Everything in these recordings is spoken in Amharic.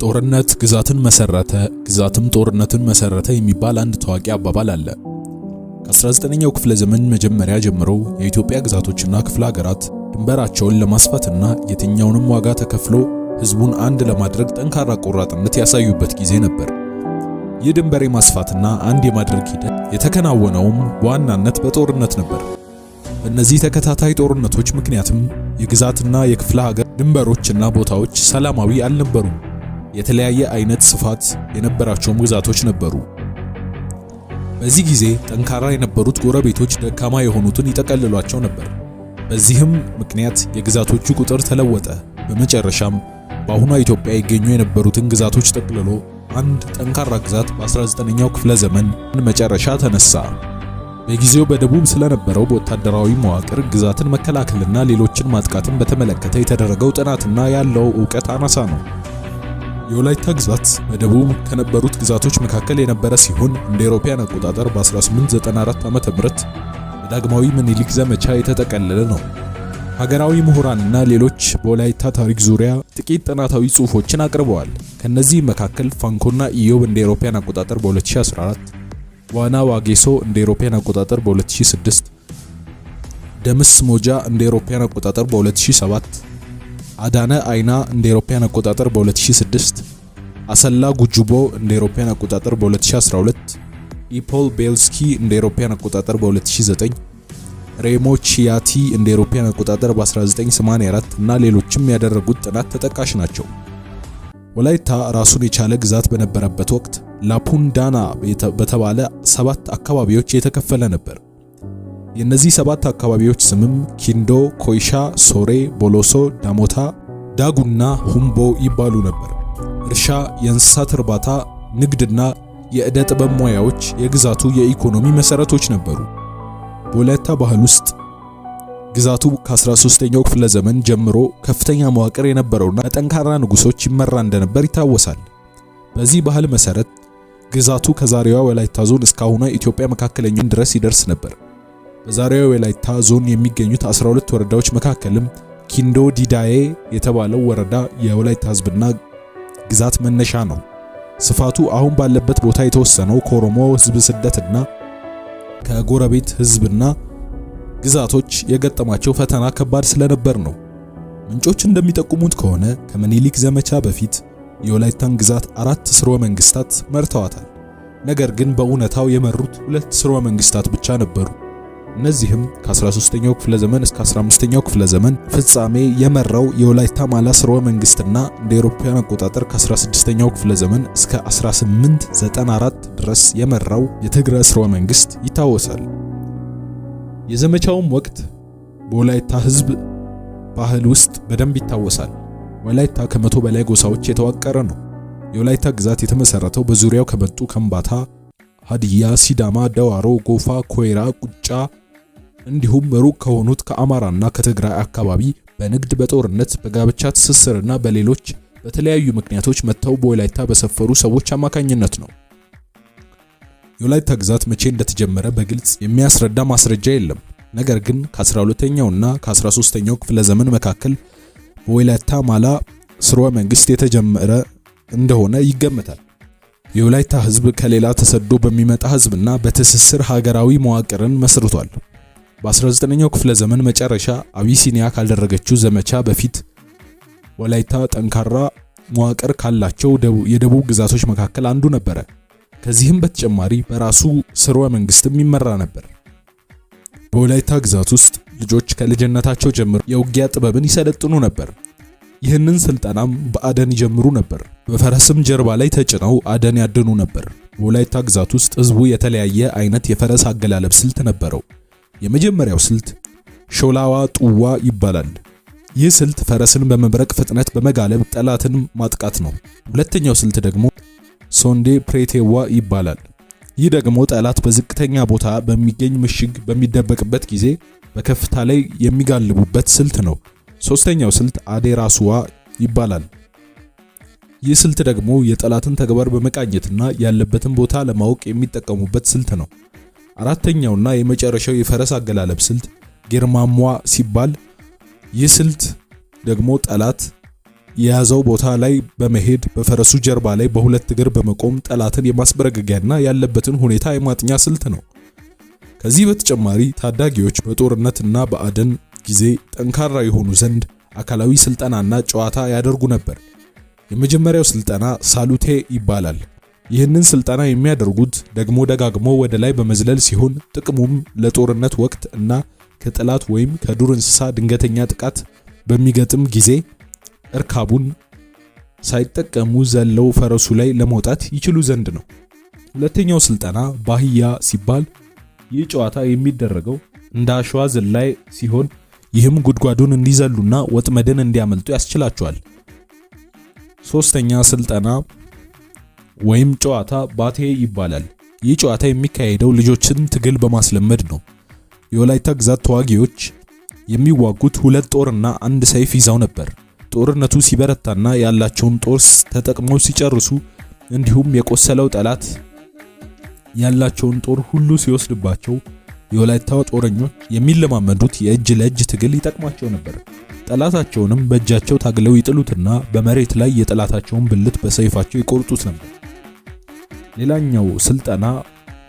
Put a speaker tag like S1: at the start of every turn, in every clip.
S1: ጦርነት ግዛትን መሰረተ፣ ግዛትም ጦርነትን መሰረተ የሚባል አንድ ታዋቂ አባባል አለ። ከ19ኛው ክፍለ ዘመን መጀመሪያ ጀምሮ የኢትዮጵያ ግዛቶችና ክፍለ ሀገራት ድንበራቸውን ለማስፋትና የትኛውንም ዋጋ ተከፍሎ ሕዝቡን አንድ ለማድረግ ጠንካራ ቆራጥነት ያሳዩበት ጊዜ ነበር። ይህ ድንበር የማስፋትና አንድ የማድረግ ሂደት የተከናወነውም በዋናነት በጦርነት ነበር። በእነዚህ ተከታታይ ጦርነቶች ምክንያትም የግዛትና የክፍለ ሀገር ድንበሮችና ቦታዎች ሰላማዊ አልነበሩም። የተለያየ አይነት ስፋት የነበራቸውም ግዛቶች ነበሩ። በዚህ ጊዜ ጠንካራ የነበሩት ጎረቤቶች ደካማ የሆኑትን ይጠቀልሏቸው ነበር። በዚህም ምክንያት የግዛቶቹ ቁጥር ተለወጠ። በመጨረሻም በአሁኗ ኢትዮጵያ ይገኙ የነበሩትን ግዛቶች ጠቅልሎ አንድ ጠንካራ ግዛት በ19ኛው ክፍለ ዘመን መጨረሻ ተነሳ። በጊዜው በደቡብ ስለነበረው በወታደራዊ መዋቅር ግዛትን መከላከልና ሌሎችን ማጥቃትን በተመለከተ የተደረገው ጥናትና ያለው ዕውቀት አናሳ ነው። የወላይታ ግዛት በደቡብ ከነበሩት ግዛቶች መካከል የነበረ ሲሆን እንደ አውሮፓውያን አቆጣጠር በ1894 ዓ.ም በዳግማዊ ምኒልክ ዘመቻ የተጠቀለለ ነው። ሀገራዊ ምሁራንና ሌሎች በወላይታ ታሪክ ዙሪያ ጥቂት ጥናታዊ ጽሑፎችን አቅርበዋል። ከነዚህ መካከል ፋንኮና ኢዮብ እንደ አውሮፓውያን አቆጣጠር በ2014፣ ዋና ዋጌሶ እንደ አውሮፓውያን አቆጣጠር በ2006፣ ደምስ ሞጃ እንደ አውሮፓውያን አቆጣጠር በ2007፣ አዳነ አይና እንደ አውሮፓውያን አቆጣጠር በ2006፣ አሰላ ጉጁቦ እንደ አውሮፓውያን አቆጣጠር በ2012፣ ኢፖል ቤልስኪ እንደ አውሮፓውያን አቆጣጠር በ2009፣ ሬሞ ቺያቲ እንደ አውሮፓውያን አቆጣጠር በ1984 እና ሌሎችም ያደረጉት ጥናት ተጠቃሽ ናቸው። ወላይታ ራሱን የቻለ ግዛት በነበረበት ወቅት ላፑንዳና በተባለ ሰባት አካባቢዎች የተከፈለ ነበር። የእነዚህ ሰባት አካባቢዎች ስምም ኪንዶ፣ ኮይሻ፣ ሶሬ፣ ቦሎሶ፣ ዳሞታ፣ ዳጉና ሁምቦ ይባሉ ነበር። እርሻ፣ የእንስሳት እርባታ፣ ንግድና የዕደ ጥበብ ሙያዎች የግዛቱ የኢኮኖሚ መሰረቶች ነበሩ። በወላይታ ባህል ውስጥ ግዛቱ ከ13ኛው ክፍለ ዘመን ጀምሮ ከፍተኛ መዋቅር የነበረውና በጠንካራ ንጉሶች ይመራ እንደነበር ይታወሳል። በዚህ ባህል መሰረት ግዛቱ ከዛሬዋ ወላይታ ዞን እስካሁኗ ኢትዮጵያ መካከለኛው ድረስ ይደርስ ነበር። በዛሬዋ ወላይታ ዞን የሚገኙት 12 ወረዳዎች መካከልም ኪንዶ ዲዳዬ የተባለው ወረዳ የወላይታ ሕዝብና ግዛት መነሻ ነው። ስፋቱ አሁን ባለበት ቦታ የተወሰነው ከኦሮሞ ሕዝብ ስደትና ከጎረቤት ሕዝብና ግዛቶች የገጠማቸው ፈተና ከባድ ስለነበር ነው። ምንጮች እንደሚጠቁሙት ከሆነ ከምኒልክ ዘመቻ በፊት የወላይታን ግዛት አራት ስርወ መንግስታት መርተዋታል። ነገር ግን በእውነታው የመሩት ሁለት ስርወ መንግስታት ብቻ ነበሩ። እነዚህም ከ13ኛው ክፍለ ዘመን እስከ 15ኛው ክፍለ ዘመን ፍጻሜ የመራው የወላይታ ማላ ስርወ መንግስትና እንደ አውሮፓውያን አቆጣጠር ከ16ኛው ክፍለ ዘመን እስከ 1894 ድረስ የመራው የትግረ ስርወ መንግስት ይታወሳል። የዘመቻውም ወቅት በወላይታ ህዝብ ባህል ውስጥ በደንብ ይታወሳል። ወላይታ ከ100 በላይ ጎሳዎች የተዋቀረ ነው። የወላይታ ግዛት የተመሰረተው በዙሪያው ከመጡ ከምባታ፣ ሀዲያ፣ ሲዳማ፣ ደዋሮ፣ ጎፋ፣ ኮይራ፣ ቁጫ እንዲሁም ሩቅ ከሆኑት ከአማራና ከትግራይ አካባቢ በንግድ፣ በጦርነት፣ በጋብቻ ትስስርና በሌሎች በተለያዩ ምክንያቶች መጥተው በወላይታ በሰፈሩ ሰዎች አማካኝነት ነው። የወላይታ ግዛት መቼ እንደተጀመረ በግልጽ የሚያስረዳ ማስረጃ የለም። ነገር ግን ከ12ኛው እና ከ13ኛው ክፍለ ዘመን መካከል በወላይታ ማላ ስርወ መንግስት የተጀመረ እንደሆነ ይገመታል። የወላይታ ህዝብ ከሌላ ተሰዶ በሚመጣ ህዝብና በትስስር ሀገራዊ መዋቅርን መስርቷል። በ19ኛው ክፍለ ዘመን መጨረሻ አቢሲኒያ ካደረገችው ዘመቻ በፊት ወላይታ ጠንካራ መዋቅር ካላቸው የደቡብ ግዛቶች መካከል አንዱ ነበረ። ከዚህም በተጨማሪ በራሱ ስርወ መንግስትም ይመራ ነበር። በወላይታ ግዛት ውስጥ ልጆች ከልጅነታቸው ጀምሮ የውጊያ ጥበብን ይሰለጥኑ ነበር። ይህንን ስልጠናም በአደን ይጀምሩ ነበር። በፈረስም ጀርባ ላይ ተጭነው አደን ያድኑ ነበር። በወላይታ ግዛት ውስጥ ህዝቡ የተለያየ አይነት የፈረስ አገላለብ ስልት ነበረው። የመጀመሪያው ስልት ሾላዋ ጡዋ ይባላል። ይህ ስልት ፈረስን በመብረቅ ፍጥነት በመጋለብ ጠላትን ማጥቃት ነው። ሁለተኛው ስልት ደግሞ ሶንዴ ፕሬቴዋ ይባላል። ይህ ደግሞ ጠላት በዝቅተኛ ቦታ በሚገኝ ምሽግ በሚደበቅበት ጊዜ በከፍታ ላይ የሚጋልቡበት ስልት ነው። ሶስተኛው ስልት አዴራሱዋ ይባላል። ይህ ስልት ደግሞ የጠላትን ተግባር በመቃኘትና ያለበትን ቦታ ለማወቅ የሚጠቀሙበት ስልት ነው። አራተኛውና የመጨረሻው የፈረስ አገላለብ ስልት ጌርማሟ ሲባል ይህ ስልት ደግሞ ጠላት የያዘው ቦታ ላይ በመሄድ በፈረሱ ጀርባ ላይ በሁለት እግር በመቆም ጠላትን የማስበረገጊያና ያለበትን ሁኔታ የማጥኛ ስልት ነው። ከዚህ በተጨማሪ ታዳጊዎች በጦርነትና በአደን ጊዜ ጠንካራ የሆኑ ዘንድ አካላዊ ስልጠናና ጨዋታ ያደርጉ ነበር። የመጀመሪያው ስልጠና ሳሉቴ ይባላል። ይህንን ስልጠና የሚያደርጉት ደግሞ ደጋግሞ ወደ ላይ በመዝለል ሲሆን ጥቅሙም ለጦርነት ወቅት እና ከጠላት ወይም ከዱር እንስሳ ድንገተኛ ጥቃት በሚገጥም ጊዜ እርካቡን ሳይጠቀሙ ዘለው ፈረሱ ላይ ለመውጣት ይችሉ ዘንድ ነው። ሁለተኛው ስልጠና ባህያ ሲባል ይህ ጨዋታ የሚደረገው እንደ አሸዋ ዝላይ ሲሆን ይህም ጉድጓዱን እንዲዘሉና ወጥመድን እንዲያመልጡ ያስችላቸዋል። ሶስተኛ ስልጠና ወይም ጨዋታ ባቴ ይባላል። ይህ ጨዋታ የሚካሄደው ልጆችን ትግል በማስለመድ ነው። የወላይታ ግዛት ተዋጊዎች የሚዋጉት ሁለት ጦርና አንድ ሰይፍ ይዘው ነበር። ጦርነቱ ሲበረታና ያላቸውን ጦር ተጠቅመው ሲጨርሱ እንዲሁም የቆሰለው ጠላት ያላቸውን ጦር ሁሉ ሲወስድባቸው የወላይታ ጦረኞች የሚለማመዱት የእጅ ለእጅ ትግል ይጠቅማቸው ነበር። ጠላታቸውንም በእጃቸው ታግለው ይጥሉትና በመሬት ላይ የጠላታቸውን ብልት በሰይፋቸው ይቆርጡት ነበር። ሌላኛው ስልጠና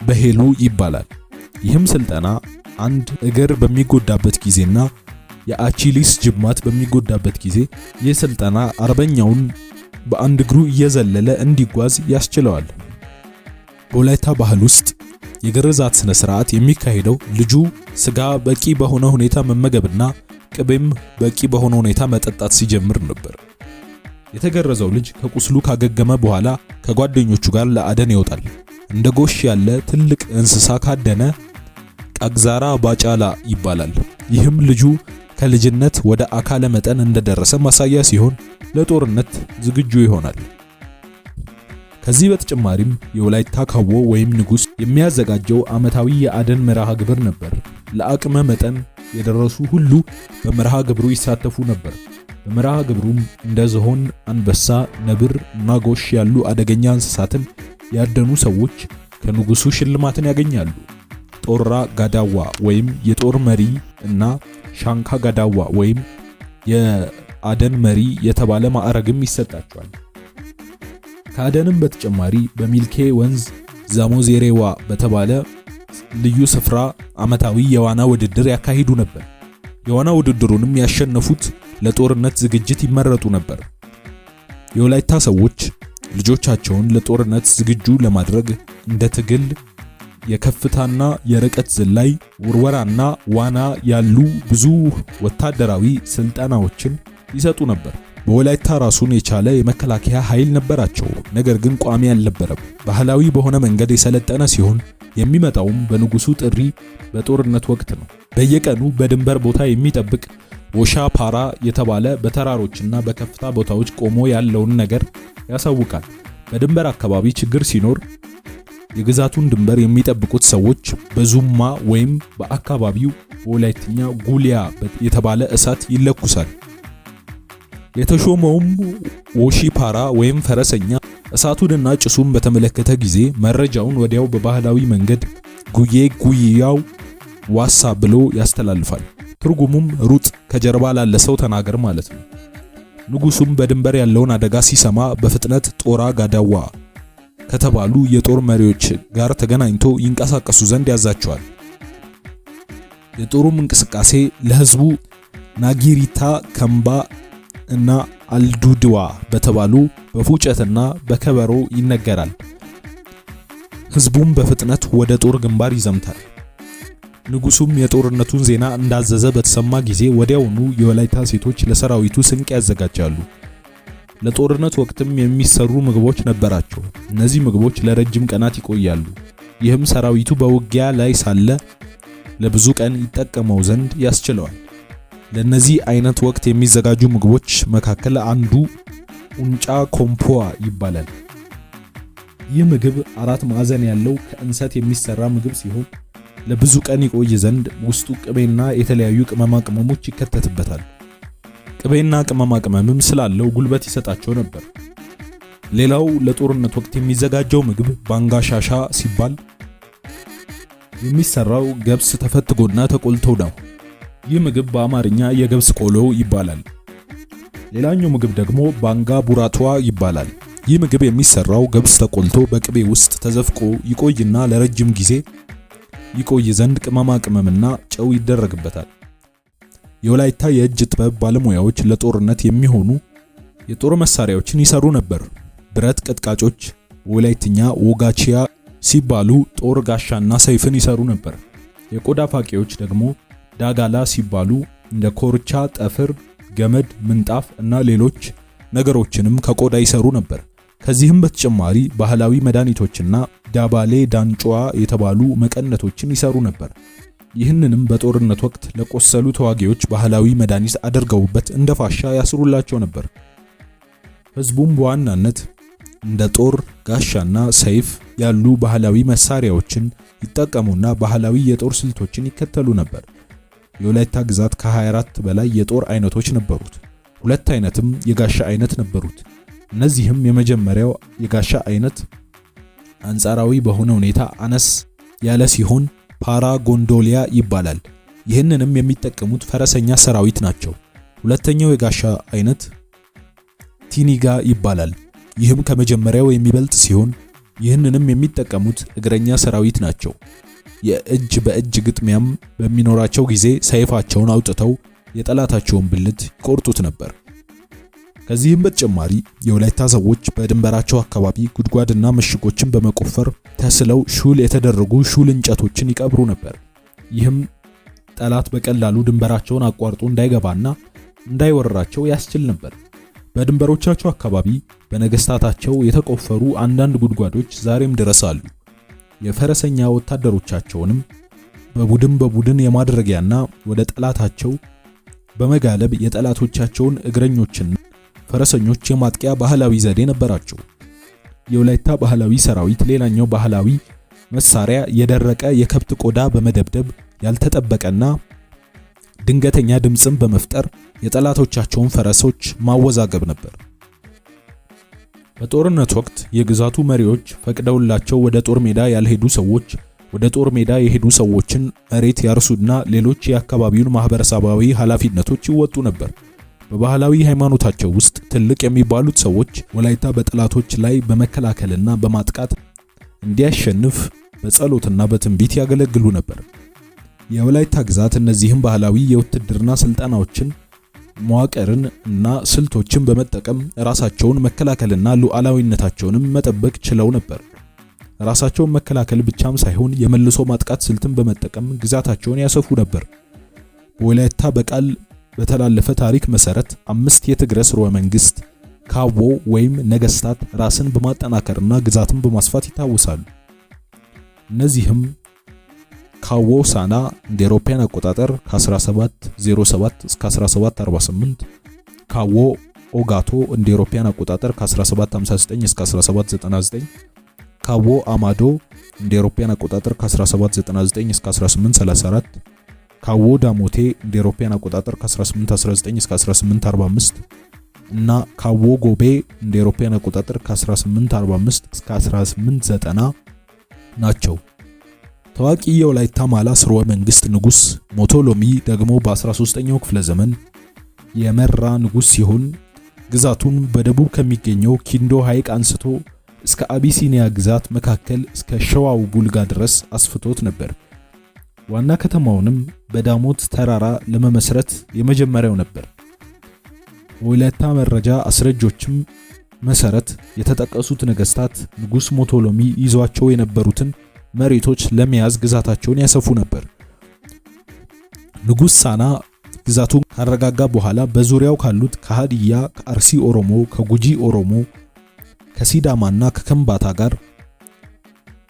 S1: በሄሉ ይባላል። ይህም ስልጠና አንድ እግር በሚጎዳበት ጊዜና የአቺሊስ ጅማት በሚጎዳበት ጊዜ ይህ ስልጠና አርበኛውን በአንድ እግሩ እየዘለለ እንዲጓዝ ያስችለዋል። በወላይታ ባህል ውስጥ የግርዛት ስነ ስርዓት የሚካሄደው ልጁ ስጋ በቂ በሆነ ሁኔታ መመገብና ቅቤም በቂ በሆነ ሁኔታ መጠጣት ሲጀምር ነበር። የተገረዘው ልጅ ከቁስሉ ካገገመ በኋላ ከጓደኞቹ ጋር ለአደን ይወጣል። እንደ ጎሽ ያለ ትልቅ እንስሳ ካደነ ቃግዛራ ባጫላ ይባላል። ይህም ልጁ ከልጅነት ወደ አካለ መጠን እንደደረሰ ማሳያ ሲሆን ለጦርነት ዝግጁ ይሆናል። ከዚህ በተጨማሪም የወላይታ ካዎ ወይም ንጉስ የሚያዘጋጀው ዓመታዊ የአደን መርሃ ግብር ነበር። ለአቅመ መጠን የደረሱ ሁሉ በመርሃ ግብሩ ይሳተፉ ነበር። በመርሃ ግብሩም እንደ ዝሆን፣ አንበሳ፣ ነብር እና ጎሽ ያሉ አደገኛ እንስሳትን ያደኑ ሰዎች ከንጉሱ ሽልማትን ያገኛሉ። ጦራ ጋዳዋ ወይም የጦር መሪ እና ሻንካ ጋዳዋ ወይም የአደን መሪ የተባለ ማዕረግም ይሰጣቸዋል። ከአደንም በተጨማሪ በሚልኬ ወንዝ ዛሞዜሬዋ በተባለ ልዩ ስፍራ ዓመታዊ የዋና ውድድር ያካሂዱ ነበር። የዋና ውድድሩንም ያሸነፉት ለጦርነት ዝግጅት ይመረጡ ነበር። የወላይታ ሰዎች ልጆቻቸውን ለጦርነት ዝግጁ ለማድረግ እንደ ትግል፣ የከፍታና የርቀት ዝላይ፣ ውርወራና ዋና ያሉ ብዙ ወታደራዊ ስልጠናዎችን ይሰጡ ነበር። በወላይታ ራሱን የቻለ የመከላከያ ኃይል ነበራቸው። ነገር ግን ቋሚ አልነበረም። ባህላዊ በሆነ መንገድ የሰለጠነ ሲሆን የሚመጣውም በንጉሱ ጥሪ በጦርነት ወቅት ነው። በየቀኑ በድንበር ቦታ የሚጠብቅ ወሻ ፓራ የተባለ በተራሮችና በከፍታ ቦታዎች ቆሞ ያለውን ነገር ያሳውቃል። በድንበር አካባቢ ችግር ሲኖር የግዛቱን ድንበር የሚጠብቁት ሰዎች በዙማ ወይም በአካባቢው በወላይትኛ ጉሊያ የተባለ እሳት ይለኩሳል። የተሾመውም ወሺፓራ ወይም ፈረሰኛ እሳቱንና ጭሱን በተመለከተ ጊዜ መረጃውን ወዲያው በባህላዊ መንገድ ጉዬ ጉያው ዋሳ ብሎ ያስተላልፋል። ትርጉሙም ሩጥ፣ ከጀርባ ላለ ሰው ተናገር ማለት ነው። ንጉሱም በድንበር ያለውን አደጋ ሲሰማ በፍጥነት ጦራ ጋዳዋ ከተባሉ የጦር መሪዎች ጋር ተገናኝቶ ይንቀሳቀሱ ዘንድ ያዛቸዋል። የጦሩም እንቅስቃሴ ለህዝቡ ናጊሪታ፣ ከምባ እና አልዱድዋ በተባሉ በፉጨትና በከበሮ ይነገራል። ህዝቡም በፍጥነት ወደ ጦር ግንባር ይዘምታል። ንጉሱም የጦርነቱን ዜና እንዳዘዘ በተሰማ ጊዜ ወዲያውኑ የወላይታ ሴቶች ለሰራዊቱ ስንቅ ያዘጋጃሉ። ለጦርነት ወቅትም የሚሰሩ ምግቦች ነበራቸው። እነዚህ ምግቦች ለረጅም ቀናት ይቆያሉ። ይህም ሰራዊቱ በውጊያ ላይ ሳለ ለብዙ ቀን ይጠቀመው ዘንድ ያስችለዋል። ለነዚህ አይነት ወቅት የሚዘጋጁ ምግቦች መካከል አንዱ ኡንጫ ኮምፖዋ ይባላል። ይህ ምግብ አራት ማዕዘን ያለው ከእንሰት የሚሰራ ምግብ ሲሆን ለብዙ ቀን ይቆይ ዘንድ ውስጡ ቅቤና የተለያዩ ቅመማ ቅመሞች ይከተትበታል። ቅቤና ቅመማ ቅመምም ስላለው ጉልበት ይሰጣቸው ነበር። ሌላው ለጦርነት ወቅት የሚዘጋጀው ምግብ ባንጋሻሻ ሲባል የሚሰራው ገብስ ተፈትጎና ተቆልቶ ነው። ይህ ምግብ በአማርኛ የገብስ ቆሎ ይባላል። ሌላኛው ምግብ ደግሞ ባንጋ ቡራቷ ይባላል። ይህ ምግብ የሚሰራው ገብስ ተቆልቶ በቅቤ ውስጥ ተዘፍቆ ይቆይና ለረጅም ጊዜ ይቆይ ዘንድ ቅመማ ቅመምና ጨው ይደረግበታል። የወላይታ የእጅ ጥበብ ባለሙያዎች ለጦርነት የሚሆኑ የጦር መሳሪያዎችን ይሰሩ ነበር። ብረት ቀጥቃጮች ወላይትኛ ወጋቺያ ሲባሉ ጦር፣ ጋሻና ሰይፍን ይሰሩ ነበር። የቆዳ ፋቂዎች ደግሞ ዳጋላ ሲባሉ እንደ ኮርቻ፣ ጠፍር፣ ገመድ፣ ምንጣፍ እና ሌሎች ነገሮችንም ከቆዳ ይሰሩ ነበር። ከዚህም በተጨማሪ ባህላዊ መድኃኒቶችና ዳባሌ ዳንጮዋ የተባሉ መቀነቶችን ይሰሩ ነበር። ይህንንም በጦርነት ወቅት ለቆሰሉ ተዋጊዎች ባህላዊ መድኃኒት አድርገውበት እንደ ፋሻ ያስሩላቸው ነበር። ህዝቡም በዋናነት እንደ ጦር፣ ጋሻና ሰይፍ ያሉ ባህላዊ መሳሪያዎችን ይጠቀሙና ባህላዊ የጦር ስልቶችን ይከተሉ ነበር። የወላይታ ግዛት ከ24 በላይ የጦር አይነቶች ነበሩት። ሁለት አይነትም የጋሻ አይነት ነበሩት። እነዚህም የመጀመሪያው የጋሻ አይነት አንጻራዊ በሆነ ሁኔታ አነስ ያለ ሲሆን ፓራ ጎንዶሊያ ይባላል። ይህንንም የሚጠቀሙት ፈረሰኛ ሰራዊት ናቸው። ሁለተኛው የጋሻ አይነት ቲኒጋ ይባላል። ይህም ከመጀመሪያው የሚበልጥ ሲሆን ይህንንም የሚጠቀሙት እግረኛ ሰራዊት ናቸው። የእጅ በእጅ ግጥሚያም በሚኖራቸው ጊዜ ሰይፋቸውን አውጥተው የጠላታቸውን ብልት ይቆርጡት ነበር። ከዚህም በተጨማሪ የወላይታ ሰዎች በድንበራቸው አካባቢ ጉድጓድና ምሽጎችን በመቆፈር ተስለው ሹል የተደረጉ ሹል እንጨቶችን ይቀብሩ ነበር። ይህም ጠላት በቀላሉ ድንበራቸውን አቋርጦ እንዳይገባና እንዳይወርራቸው ያስችል ነበር። በድንበሮቻቸው አካባቢ በነገስታታቸው የተቆፈሩ አንዳንድ ጉድጓዶች ዛሬም ድረስ አሉ። የፈረሰኛ ወታደሮቻቸውንም በቡድን በቡድን የማድረጊያና ወደ ጠላታቸው በመጋለብ የጠላቶቻቸውን እግረኞችና ፈረሰኞች የማጥቂያ ባህላዊ ዘዴ ነበራቸው። የወላይታ ባህላዊ ሰራዊት ሌላኛው ባህላዊ መሳሪያ የደረቀ የከብት ቆዳ በመደብደብ ያልተጠበቀና ድንገተኛ ድምፅን በመፍጠር የጠላቶቻቸውን ፈረሶች ማወዛገብ ነበር። በጦርነት ወቅት የግዛቱ መሪዎች ፈቅደውላቸው ወደ ጦር ሜዳ ያልሄዱ ሰዎች ወደ ጦር ሜዳ የሄዱ ሰዎችን መሬት ያርሱና ሌሎች የአካባቢውን ማህበረሰባዊ ኃላፊነቶች ይወጡ ነበር። በባህላዊ ሃይማኖታቸው ውስጥ ትልቅ የሚባሉት ሰዎች ወላይታ በጠላቶች ላይ በመከላከልና በማጥቃት እንዲያሸንፍ በጸሎትና በትንቢት ያገለግሉ ነበር። የወላይታ ግዛት እነዚህም ባህላዊ የውትድርና ስልጠናዎችን፣ መዋቅርን እና ስልቶችን በመጠቀም ራሳቸውን መከላከልና ሉዓላዊነታቸውንም መጠበቅ ችለው ነበር። ራሳቸውን መከላከል ብቻም ሳይሆን የመልሶ ማጥቃት ስልትን በመጠቀም ግዛታቸውን ያሰፉ ነበር። በወላይታ በቃል በተላለፈ ታሪክ መሰረት አምስት የትግረ ስርወ መንግስት ካቦ ወይም ነገስታት ራስን በማጠናከርና ግዛትን በማስፋት ይታወሳሉ። እነዚህም ካዎ ሳና እንደ አውሮፓውያን አቆጣጠር ከ1707 እስከ 1748፣ ካዎ ኦጋቶ እንደ አውሮፓውያን አቆጣጠር ከ1759 እስከ 1799፣ ካዎ አማዶ እንደ አውሮፓውያን አቆጣጠር ከ1799 እስከ 1834፣ ካዎ ዳሞቴ እንደ አውሮፓውያን አቆጣጠር ከ1819 እስከ 1845 እና ካዎ ጎቤ እንደ አውሮፓውያን አቆጣጠር ከ1845 እስከ 1890 ናቸው። ታዋቂ የወላይታ ማላ ስርወ መንግስት ንጉስ ሞቶሎሚ ደግሞ በ13ኛው ክፍለ ዘመን የመራ ንጉስ ሲሆን ግዛቱን በደቡብ ከሚገኘው ኪንዶ ሐይቅ አንስቶ እስከ አቢሲኒያ ግዛት መካከል እስከ ሸዋው ቡልጋ ድረስ አስፍቶት ነበር። ዋና ከተማውንም በዳሞት ተራራ ለመመስረት የመጀመሪያው ነበር። በወላይታ መረጃ አስረጆችም መሰረት የተጠቀሱት ነገስታት ንጉስ ሞቶሎሚ ይዟቸው የነበሩትን መሬቶች ለመያዝ ግዛታቸውን ያሰፉ ነበር። ንጉስ ሳና ግዛቱን ካረጋጋ በኋላ በዙሪያው ካሉት ከሃዲያ፣ ከአርሲ ኦሮሞ፣ ከጉጂ ኦሮሞ፣ ከሲዳማና ከከምባታ ጋር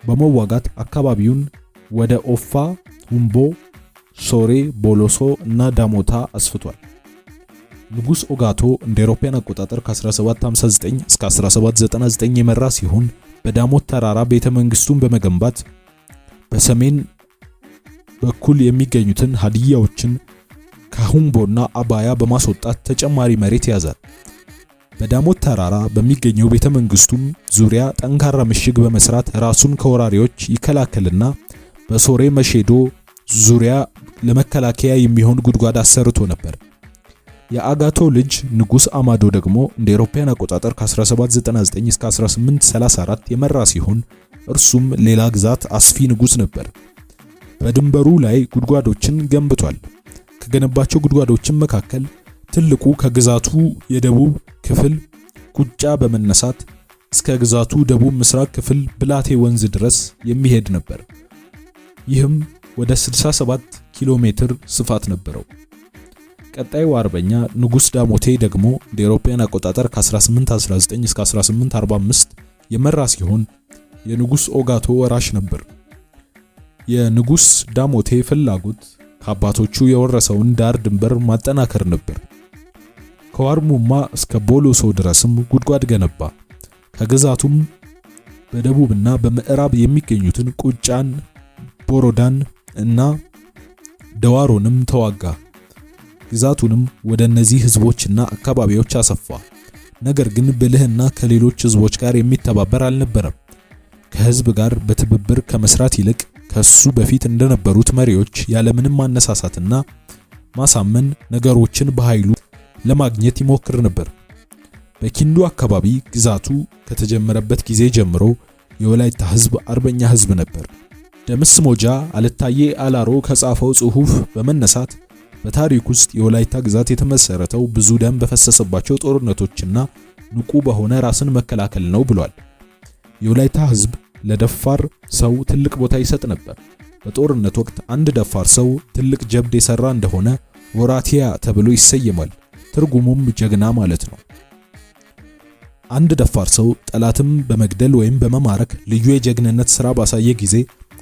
S1: በመዋጋት አካባቢውን ወደ ኦፋ፣ ሁምቦ፣ ሶሬ፣ ቦሎሶ እና ዳሞታ አስፍቷል። ንጉስ ኦጋቶ እንደ አውሮፓውያን አቆጣጠር ከ1759 እስከ 1799 የመራ ሲሆን በዳሞት ተራራ ቤተ መንግስቱን በመገንባት በሰሜን በኩል የሚገኙትን ሀዲያዎችን ከሁምቦና አባያ በማስወጣት ተጨማሪ መሬት ያዛል። በዳሞት ተራራ በሚገኘው ቤተ መንግስቱም ዙሪያ ጠንካራ ምሽግ በመስራት ራሱን ከወራሪዎች ይከላከልና በሶሬ መሼዶ ዙሪያ ለመከላከያ የሚሆን ጉድጓድ አሰርቶ ነበር። የአጋቶ ልጅ ንጉስ አማዶ ደግሞ እንደ አውሮፓውያን አቆጣጠር ከ1799 እስከ 1834 የመራ ሲሆን እርሱም ሌላ ግዛት አስፊ ንጉስ ነበር። በድንበሩ ላይ ጉድጓዶችን ገንብቷል። ከገነባቸው ጉድጓዶችን መካከል ትልቁ ከግዛቱ የደቡብ ክፍል ቁጫ በመነሳት እስከ ግዛቱ ደቡብ ምስራቅ ክፍል ብላቴ ወንዝ ድረስ የሚሄድ ነበር። ይህም ወደ 67 ኪሎ ሜትር ስፋት ነበረው። ቀጣዩ አርበኛ ንጉስ ዳሞቴ ደግሞ እንደ አውሮፓውያን አቆጣጠር ከ1819 እስከ 1845 የመራ ሲሆን የንጉስ ኦጋቶ ወራሽ ነበር። የንጉስ ዳሞቴ ፍላጎት ከአባቶቹ የወረሰውን ዳር ድንበር ማጠናከር ነበር። ከዋርሙማ እስከ ቦሎሶ ድረስም ጉድጓድ ገነባ። ከግዛቱም በደቡብና በምዕራብ የሚገኙትን ቁጫን፣ ቦሮዳን እና ደዋሮንም ተዋጋ። ግዛቱንም ወደ እነዚህ ህዝቦችና አካባቢዎች አሰፋ። ነገር ግን ብልህና ከሌሎች ህዝቦች ጋር የሚተባበር አልነበረም። ከህዝብ ጋር በትብብር ከመስራት ይልቅ ከሱ በፊት እንደነበሩት መሪዎች ያለምንም ማነሳሳትና ማሳመን ነገሮችን በኃይሉ ለማግኘት ይሞክር ነበር። በኪንዱ አካባቢ ግዛቱ ከተጀመረበት ጊዜ ጀምሮ የወላይታ ህዝብ አርበኛ ህዝብ ነበር። ደምስ ሞጃ አልታዬ አላሮ ከጻፈው ጽሑፍ በመነሳት በታሪክ ውስጥ የወላይታ ግዛት የተመሰረተው ብዙ ደም በፈሰሰባቸው ጦርነቶችና ንቁ በሆነ ራስን መከላከል ነው ብሏል። የወላይታ ህዝብ ለደፋር ሰው ትልቅ ቦታ ይሰጥ ነበር። በጦርነት ወቅት አንድ ደፋር ሰው ትልቅ ጀብድ የሰራ እንደሆነ ወራቲያ ተብሎ ይሰየማል። ትርጉሙም ጀግና ማለት ነው። አንድ ደፋር ሰው ጠላትም በመግደል ወይም በመማረክ ልዩ የጀግንነት ስራ ባሳየ ጊዜ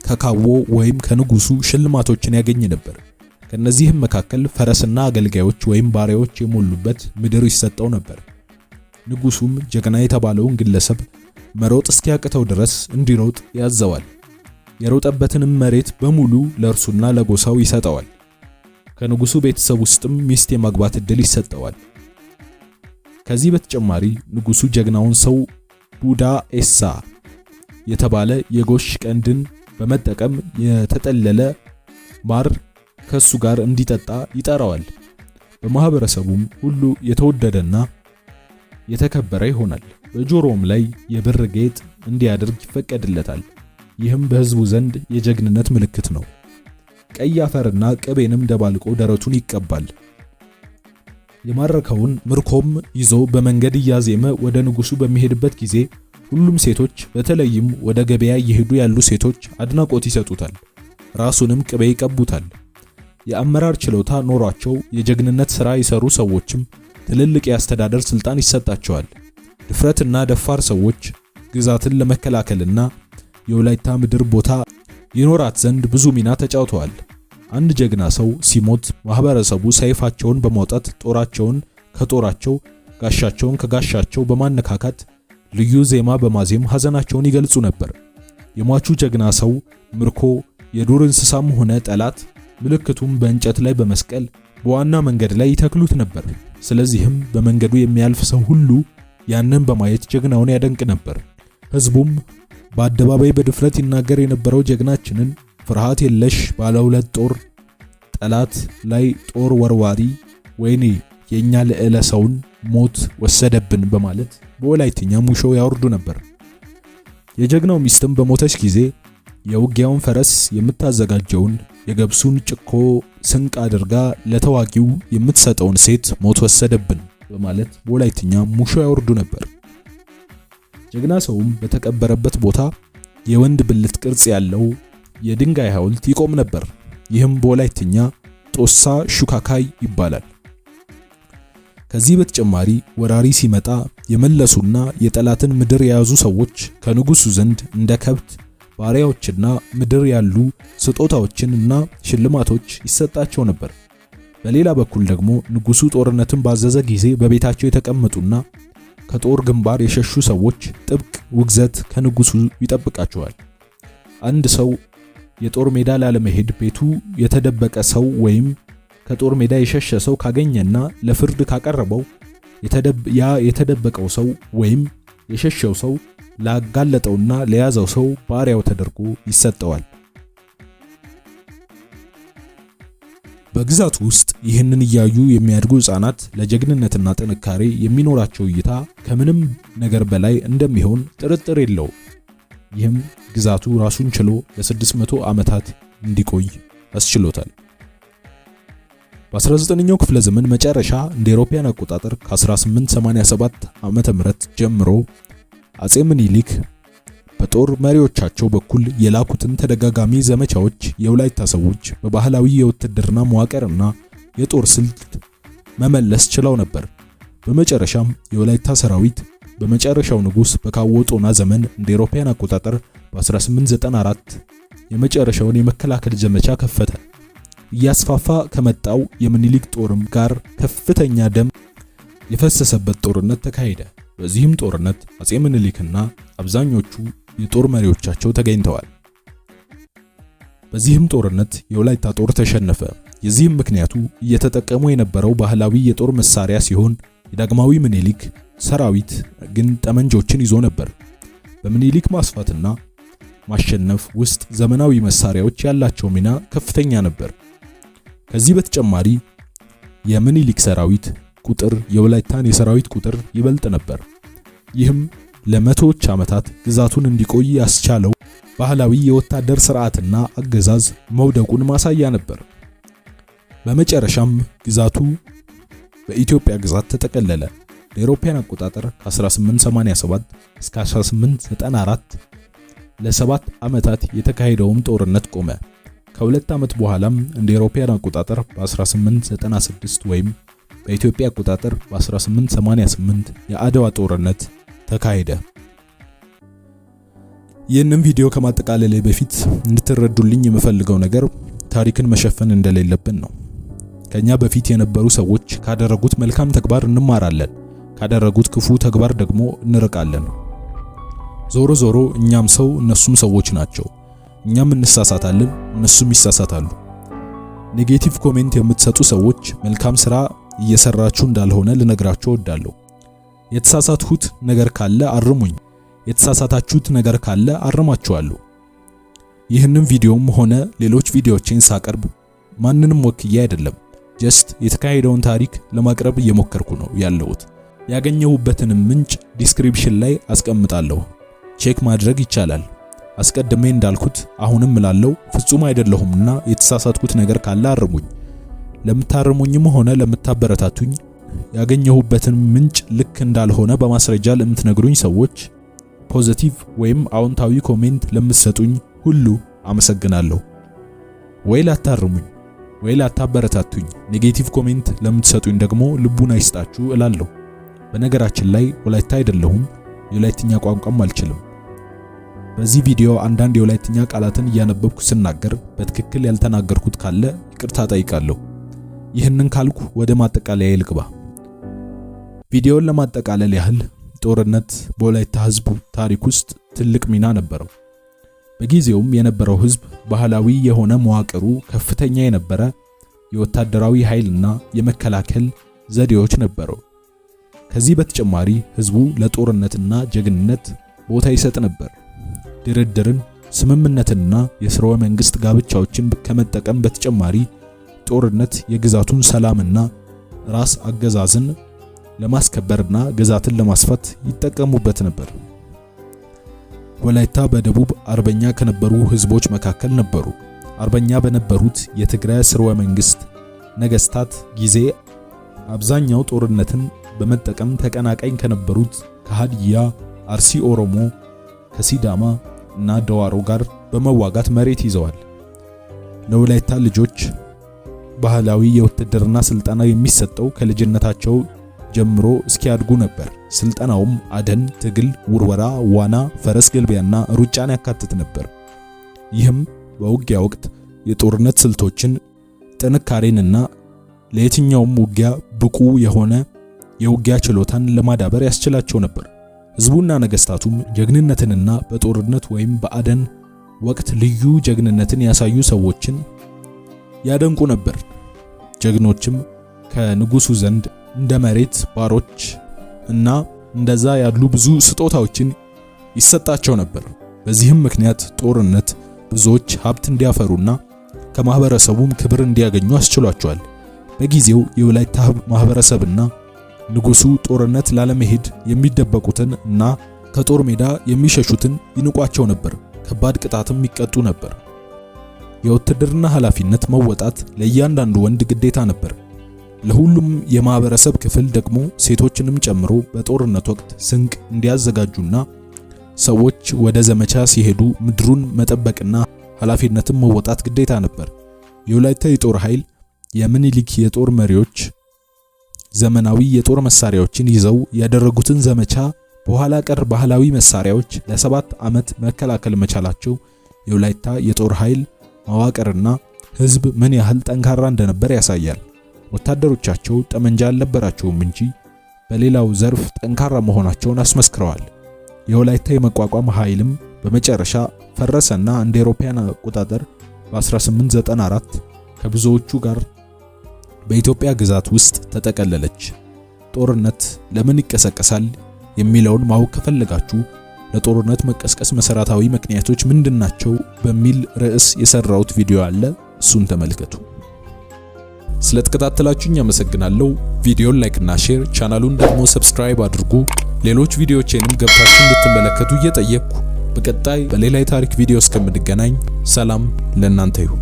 S1: ከካዎ ወይም ከንጉሱ ሽልማቶችን ያገኝ ነበር። ከነዚህም መካከል ፈረስና አገልጋዮች ወይም ባሪያዎች የሞሉበት ምድር ይሰጠው ነበር። ንጉሱም ጀግና የተባለውን ግለሰብ መሮጥ እስኪያቅተው ድረስ እንዲሮጥ ያዘዋል። የሮጠበትንም መሬት በሙሉ ለእርሱና ለጎሳው ይሰጠዋል። ከንጉሱ ቤተሰብ ውስጥም ሚስት የማግባት እድል ይሰጠዋል። ከዚህ በተጨማሪ ንጉሱ ጀግናውን ሰው ቡዳ ኤሳ የተባለ የጎሽ ቀንድን በመጠቀም የተጠለለ ማር ከሱ ጋር እንዲጠጣ ይጠራዋል። በማህበረሰቡም ሁሉ የተወደደና የተከበረ ይሆናል። በጆሮውም ላይ የብር ጌጥ እንዲያደርግ ይፈቀድለታል። ይህም በህዝቡ ዘንድ የጀግንነት ምልክት ነው። ቀይ አፈርና ቅቤንም ደባልቆ ደረቱን ይቀባል። የማረከውን ምርኮም ይዞ በመንገድ እያዜመ ወደ ንጉሱ በሚሄድበት ጊዜ ሁሉም ሴቶች በተለይም ወደ ገበያ እየሄዱ ያሉ ሴቶች አድናቆት ይሰጡታል፣ ራሱንም ቅቤ ይቀቡታል። የአመራር ችሎታ ኖሯቸው የጀግንነት ሥራ የሰሩ ሰዎችም ትልልቅ የአስተዳደር ስልጣን ይሰጣቸዋል። ድፍረትና ደፋር ሰዎች ግዛትን ለመከላከልና የወላይታ ምድር ቦታ ይኖራት ዘንድ ብዙ ሚና ተጫውተዋል። አንድ ጀግና ሰው ሲሞት ማህበረሰቡ ሰይፋቸውን በማውጣት ጦራቸውን ከጦራቸው ጋሻቸውን ከጋሻቸው በማነካካት ልዩ ዜማ በማዜም ሐዘናቸውን ይገልጹ ነበር። የሟቹ ጀግና ሰው ምርኮ፣ የዱር እንስሳም ሆነ ጠላት ምልክቱም በእንጨት ላይ በመስቀል በዋና መንገድ ላይ ይተክሉት ነበር። ስለዚህም በመንገዱ የሚያልፍ ሰው ሁሉ ያንን በማየት ጀግናውን ያደንቅ ነበር። ህዝቡም በአደባባይ በድፍረት ይናገር የነበረው ጀግናችንን ፍርሃት የለሽ ባለ ሁለት ጦር ጠላት ላይ ጦር ወርዋሪ፣ ወይኔ የኛ ልዕለ ሰውን ሞት ወሰደብን በማለት በወላይትኛ ሙሾ ያወርዱ ነበር። የጀግናው ሚስትም በሞተች ጊዜ የውጊያውን ፈረስ የምታዘጋጀውን የገብሱን ጭኮ ስንቅ አድርጋ ለተዋጊው የምትሰጠውን ሴት ሞት ወሰደብን በማለት በወላይትኛ ሙሾ ያወርዱ ነበር። ጀግና ሰውም በተቀበረበት ቦታ የወንድ ብልት ቅርጽ ያለው የድንጋይ ሐውልት ይቆም ነበር። ይህም በወላይትኛ ጦሳ ሹካካይ ይባላል። ከዚህ በተጨማሪ ወራሪ ሲመጣ የመለሱና የጠላትን ምድር የያዙ ሰዎች ከንጉሱ ዘንድ እንደ ከብት፣ ባሪያዎችና ምድር ያሉ ስጦታዎችን እና ሽልማቶች ይሰጣቸው ነበር። በሌላ በኩል ደግሞ ንጉሱ ጦርነትን ባዘዘ ጊዜ በቤታቸው የተቀመጡና ከጦር ግንባር የሸሹ ሰዎች ጥብቅ ውግዘት ከንጉሱ ይጠብቃቸዋል። አንድ ሰው የጦር ሜዳ ላለመሄድ ቤቱ የተደበቀ ሰው ወይም ከጦር ሜዳ የሸሸ ሰው ካገኘና ለፍርድ ካቀረበው ያ የተደበቀው ሰው ወይም የሸሸው ሰው ላጋለጠውና ለያዘው ሰው ባሪያው ተደርጎ ይሰጠዋል። በግዛቱ ውስጥ ይህንን እያዩ የሚያድጉ ሕፃናት ለጀግንነትና ጥንካሬ የሚኖራቸው እይታ ከምንም ነገር በላይ እንደሚሆን ጥርጥር የለውም። ይህም ግዛቱ ራሱን ችሎ ለ600 ዓመታት እንዲቆይ አስችሎታል። በ19ኛው ክፍለ ዘመን መጨረሻ እንደ አውሮፓውያን አቆጣጠር ከ1887 ዓመተ ምህረት ጀምሮ አጼ ምኒልክ በጦር መሪዎቻቸው በኩል የላኩትን ተደጋጋሚ ዘመቻዎች የወላይታ ሰዎች በባህላዊ የውትድርና መዋቅርና የጦር ስልት መመለስ ችለው ነበር። በመጨረሻም የወላይታ ሰራዊት በመጨረሻው ንጉስ በካዎ ጦና ዘመን እንደ አውሮፓውያን አቆጣጠር በ1894 የመጨረሻውን የመከላከል ዘመቻ ከፈተ። እያስፋፋ ከመጣው የምኒልክ ጦርም ጋር ከፍተኛ ደም የፈሰሰበት ጦርነት ተካሄደ። በዚህም ጦርነት አጼ ምኒልክና አብዛኞቹ የጦር መሪዎቻቸው ተገኝተዋል። በዚህም ጦርነት የወላይታ ጦር ተሸነፈ። የዚህም ምክንያቱ እየተጠቀሙ የነበረው ባህላዊ የጦር መሳሪያ ሲሆን የዳግማዊ ምኒልክ ሰራዊት ግን ጠመንጆችን ይዞ ነበር። በምኒልክ ማስፋትና ማሸነፍ ውስጥ ዘመናዊ መሳሪያዎች ያላቸው ሚና ከፍተኛ ነበር። ከዚህ በተጨማሪ የምኒልክ ሰራዊት ቁጥር የወላይታን የሰራዊት ቁጥር ይበልጥ ነበር። ይህም ለመቶዎች ዓመታት ግዛቱን እንዲቆይ ያስቻለው ባህላዊ የወታደር ስርዓትና አገዛዝ መውደቁን ማሳያ ነበር። በመጨረሻም ግዛቱ በኢትዮጵያ ግዛት ተጠቀለለ። ለአውሮፓውያን አቆጣጠር ከ1887 እስከ 1894 ለሰባት ዓመታት የተካሄደውም ጦርነት ቆመ። ከሁለት ዓመት በኋላም እንደ አውሮፓውያን አቆጣጠር በ1896 ወይም በኢትዮጵያ አቆጣጠር በ1888 የአድዋ ጦርነት ተካሄደ። ይህንን ቪዲዮ ከማጠቃለሌ በፊት እንድትረዱልኝ የምፈልገው ነገር ታሪክን መሸፈን እንደሌለብን ነው። ከኛ በፊት የነበሩ ሰዎች ካደረጉት መልካም ተግባር እንማራለን፣ ካደረጉት ክፉ ተግባር ደግሞ እንርቃለን። ዞሮ ዞሮ እኛም ሰው እነሱም ሰዎች ናቸው። እኛም እንሳሳታለን፣ እነሱም ይሳሳታሉ። Negative comment የምትሰጡ ሰዎች መልካም ስራ እየሰራችሁ እንዳልሆነ ልነግራችሁ እወዳለሁ። የተሳሳትሁት ነገር ካለ አርሙኝ። የተሳሳታችሁት ነገር ካለ አርማችኋለሁ። ይህንን ቪዲዮም ሆነ ሌሎች ቪዲዮዎችን ሳቀርብ ማንንም ወክዬ አይደለም። Just የተካሄደውን ታሪክ ለማቅረብ እየሞከርኩ ነው ያለሁት። ያገኘሁበትንም ምንጭ description ላይ አስቀምጣለሁ። Check ማድረግ ይቻላል። አስቀድሜ እንዳልኩት አሁንም እላለሁ ፍጹም አይደለሁምና የተሳሳትኩት ነገር ካለ አርሙኝ። ለምታርሙኝም ሆነ ለምታበረታቱኝ ያገኘሁበትን ምንጭ ልክ እንዳልሆነ በማስረጃ ለምትነግሩኝ ሰዎች፣ positive ወይም አዎንታዊ comment ለምትሰጡኝ ሁሉ አመሰግናለሁ። ወይ ላታርሙኝ ወይ ላታበረታቱኝ፣ negative comment ለምትሰጡኝ ደግሞ ልቡን አይስጣችሁ እላለሁ። በነገራችን ላይ ወላይታ አይደለሁም፣ የወላይትኛ ቋንቋም አልችልም። በዚህ ቪዲዮ አንዳንድ የወላይትኛ ቃላትን እያነበብኩ ስናገር በትክክል ያልተናገርኩት ካለ ይቅርታ ጠይቃለሁ። ይህንን ካልኩ ወደ ማጠቃለያ ልግባ። ቪዲዮውን ለማጠቃለል ያህል ጦርነት በወላይታ ሕዝብ ታሪክ ውስጥ ትልቅ ሚና ነበረው። በጊዜውም የነበረው ሕዝብ ባህላዊ የሆነ መዋቅሩ ከፍተኛ የነበረ የወታደራዊ ኃይልና የመከላከል ዘዴዎች ነበረው። ከዚህ በተጨማሪ ሕዝቡ ለጦርነትና ጀግንነት ቦታ ይሰጥ ነበር። ድርድርን፣ ስምምነትንና የስርወ መንግስት ጋብቻዎችን ከመጠቀም በተጨማሪ ጦርነት የግዛቱን ሰላምና ራስ አገዛዝን ለማስከበርና ግዛትን ለማስፋት ይጠቀሙበት ነበር። ወላይታ በደቡብ አርበኛ ከነበሩ ህዝቦች መካከል ነበሩ። አርበኛ በነበሩት የትግራይ ስርወ መንግስት ነገስታት ጊዜ አብዛኛው ጦርነትን በመጠቀም ተቀናቃኝ ከነበሩት ከሃዲያ፣ አርሲ ኦሮሞ፣ ከሲዳማ እና ደዋሮ ጋር በመዋጋት መሬት ይዘዋል። ለወላይታ ልጆች ባህላዊ የውትድርና ስልጠና የሚሰጠው ከልጅነታቸው ጀምሮ እስኪያድጉ ነበር። ስልጠናውም አደን፣ ትግል፣ ውርወራ፣ ዋና፣ ፈረስ ግልቢያና ሩጫን ያካትት ነበር። ይህም በውጊያ ወቅት የጦርነት ስልቶችን፣ ጥንካሬንና ለየትኛውም ውጊያ ብቁ የሆነ የውጊያ ችሎታን ለማዳበር ያስችላቸው ነበር። ህዝቡና ነገስታቱም ጀግንነትንና በጦርነት ወይም በአደን ወቅት ልዩ ጀግንነትን ያሳዩ ሰዎችን ያደንቁ ነበር። ጀግኖችም ከንጉሱ ዘንድ እንደ መሬት፣ ባሮች እና እንደዛ ያሉ ብዙ ስጦታዎችን ይሰጣቸው ነበር። በዚህም ምክንያት ጦርነት ብዙዎች ሀብት እንዲያፈሩና ከማህበረሰቡም ክብር እንዲያገኙ አስችሏቸዋል። በጊዜው የወላይታ ማህበረሰብና ንጉሱ ጦርነት ላለመሄድ የሚደበቁትን እና ከጦር ሜዳ የሚሸሹትን ይንቋቸው ነበር። ከባድ ቅጣትም ይቀጡ ነበር። የውትድርና ኃላፊነት መወጣት ለእያንዳንዱ ወንድ ግዴታ ነበር። ለሁሉም የማህበረሰብ ክፍል ደግሞ ሴቶችንም ጨምሮ በጦርነት ወቅት ስንቅ እንዲያዘጋጁና ሰዎች ወደ ዘመቻ ሲሄዱ ምድሩን መጠበቅና ኃላፊነትን መወጣት ግዴታ ነበር። የወላይታ የጦር ኃይል የምኒልክ የጦር መሪዎች ዘመናዊ የጦር መሳሪያዎችን ይዘው ያደረጉትን ዘመቻ በኋላ ቀር ባህላዊ መሳሪያዎች ለ7 ዓመት መከላከል መቻላቸው የወላይታ የጦር ኃይል መዋቅርና ሕዝብ ምን ያህል ጠንካራ እንደነበር ያሳያል። ወታደሮቻቸው ጠመንጃ አልነበራቸውም እንጂ በሌላው ዘርፍ ጠንካራ መሆናቸውን አስመስክረዋል። የወላይታ የመቋቋም ኃይልም በመጨረሻ ፈረሰና እንደ አውሮፓውያን አቆጣጠር በ1894 ከብዙዎቹ ጋር በኢትዮጵያ ግዛት ውስጥ ተጠቀለለች። ጦርነት ለምን ይቀሰቀሳል የሚለውን ማወቅ ከፈለጋችሁ ለጦርነት መቀስቀስ መሰረታዊ ምክንያቶች ምንድናቸው በሚል ርዕስ የሰራሁት ቪዲዮ አለ። እሱን ተመልከቱ። ስለተከታተላችሁኝ አመሰግናለሁ። ቪዲዮን like እና share፣ ቻናሉን ደግሞ subscribe አድርጉ። ሌሎች ቪዲዮዎቼንም ገብታችሁ እንድትመለከቱ እየጠየቅኩ በቀጣይ በሌላ የታሪክ ቪዲዮ እስከምንገናኝ ሰላም ለእናንተ ይሁን።